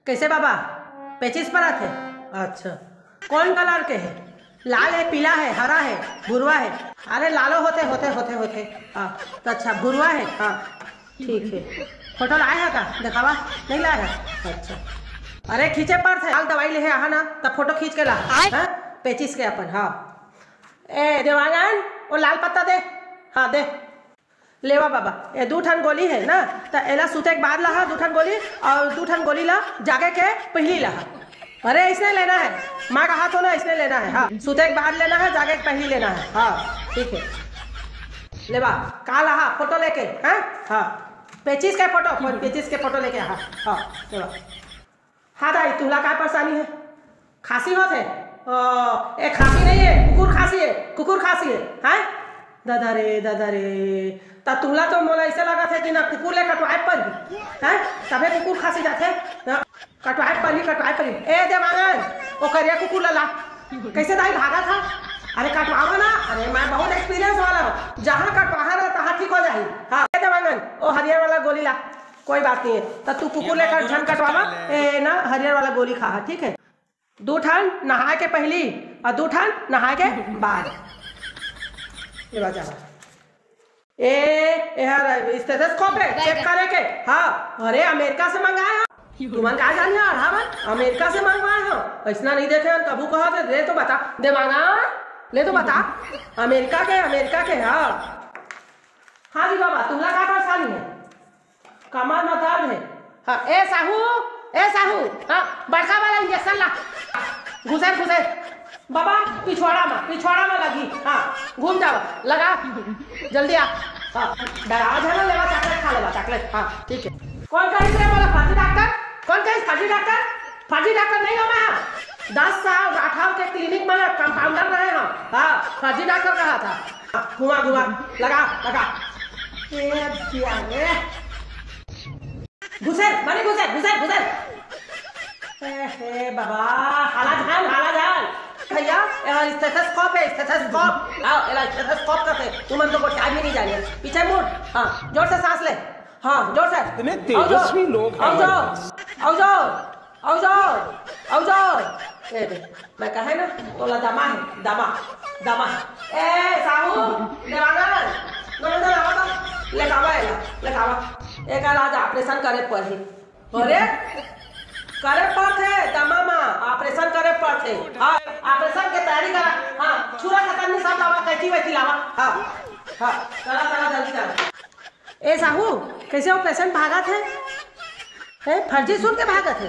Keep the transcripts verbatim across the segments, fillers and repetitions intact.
कैसे बाबा? पेचिस परत हे? अच्छा, कौन कलर के हे? लाल हे, पीला हे, हरा हे, भुरवा हे? अरे लालो होथे, होथे, होथे, होथे। हाँ, त अच्छा, भुरवा हे। हाँ, ठीक हे। फोटो लाए हे का? देखावा। नहीं लाए हे? अच्छा। अरे खींचे परथे, लाल दवाई ले हे, आहा ना, त फोटो खींच के ला। आय। हाँ, पेचिस के अपन, हाँ। ए देवांगन, वो लाल पत्ता दे। हाँ, दे। लेवा बाबा, ये दू ठन गोली हे ना, त एला सुते के बाद लाहा दू ठन गोली, अउ दू ठन गोली ला जागे के पहिली लाहा। अरे, इसने लेना हे, मैं कहा तो ना, इसने लेना हे। हाँ, सुते के बाद लेना हे, जागे के पहिली लेना हे। हाँ, ठीक हे। लेवा, का लाहा? फोटो लेके, हाँ? हाँ, पेचिस के फोटो, पेचिस के फोटो लेके, हाँ, हाँ, लेवा। हाँ दाई, तुला का परेशानी हे? खांसी होत हे? ओ, ए खांसी नहीं हे, कुकुर खांसी हे, कुकुर खांसी हे, हैं? दादा रे, दादा रे, त तुला तो मोला ऐसे लगत हे कि ना कुकुर ले कटवाए परही, हैं? तभे कुकुर खांसी जाथे, ना? कटवाए परही, कटवाए परही। ए देवांगन, ओ करिया कुकुर ला ला। कैसे दाई भागत हे? अरे कटवावा ना, अरे मैं बहुत experience वाला हूँ, जहाँ कटवाहा ना तहाँ ठीक हो जाही। हाँ, ए देवांगन, ओ हरियर वाला गोली ला। कोई बात नहीं हे, त तू कुकुर ले कर झन कटवावा, ए ना हरियर वाला गोली खाहा, ठीक हे? दू ठन नहाए के पहिली अउ दू ठन नहाए के बाद। ये बजा। ए, एहर stethoscope हे, check करे के। हाँ, अरे अमेरिका से मंगाए हो। तुमन का जानिहा, हाँ, अमेरिका से मंगवाए हो। अइसना नहीं देखे हन, कभू कहा थे, ले तो बता, देवांगन, ले तो बता। अमेरिका के, अमेरिका के, हाँ। हाँ जी बाबा, तुला का परेशानी हे? कमर में दर्द हे। हाँ, ए साहू, ए साहू, हाँ, बड़का वाला injection ला। घुसेर, घुसेर। बाबा, पिछवाड़ा में, पिछवाड़ा में लगी। हाँ, घूम जावा, लगा। जल्दी आ। हाँ, डरावा झन, लेवा chocolate खा लेवा, chocolate। हाँ, ठीक हे। कौन कहिस रे मोला फर्जी डॉक्टर? कौन कहिस फर्जी डॉक्टर? फर्जी डॉक्टर नहीं हंव मैं। दस साल राठौर के clinic में compounder रहे हंव। हाँ, फर्जी डॉक्टर कहा था। हाँ, घुमा, घुमा, लगा, लगा। ए, दिया रे। घुसेर, माने घुसेर, घुसेर, घुसेर। ए, हे बाबा, हाला झन, हाला झन। भैया, एला stethoscope हे, stethoscope। लाव, एला stethoscope कथे। तुमन तो गोठियाय भी नहीं जाने। पीछे मुड़। हाँ, जोर से सांस ले। हाँ, जोर से। इतने तेजस्वी लोग हैं। आव जो, आव जो, आव जो, आव जो। ए दे, मैं कहे ना, तोला दमा हे, दमा, दमा। ए, साहू, देवांगन, नमन लावा तो, लेकावा एला, लेकावा। एकर आज operation करे परही। अरे, करे परथे, दमा मा, operation करे परथे। हाँ, operation के तैयारी करा। हाँ, छुरा खतरनी सब लावा, कैंची वैची लावा। हाँ, हाँ, चला, चला, जल्दी चला। ए साहू, कैसे वो patient भागत हे? हैं, फर्जी सुन के भागत हे।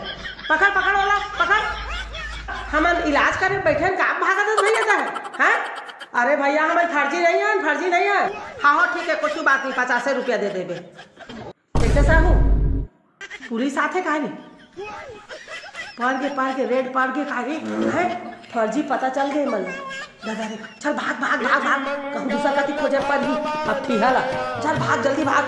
पकड़, पकड़ ओला, पकड़। हमन इलाज करे बैठे हन, का भागत हे भैया ता? हैं? अरे भैया, हमन फर्जी नहीं हन, फर्जी नहीं हन। हाँ हो, ठीक हे, कुछ बात नहीं, पचासे रुपया दे देबे। कैसे साहू? पुलिस आथे का रे? पर गे, पर गे, raid पर गे का रे? हैं? फर्जी पता चल गे मन। दादा रे, चल भाग, भाग, भाग, भाग। कहूँ दूसर कति खोजे परही। अब ठिहा ला। चल भाग, जल्दी भाग।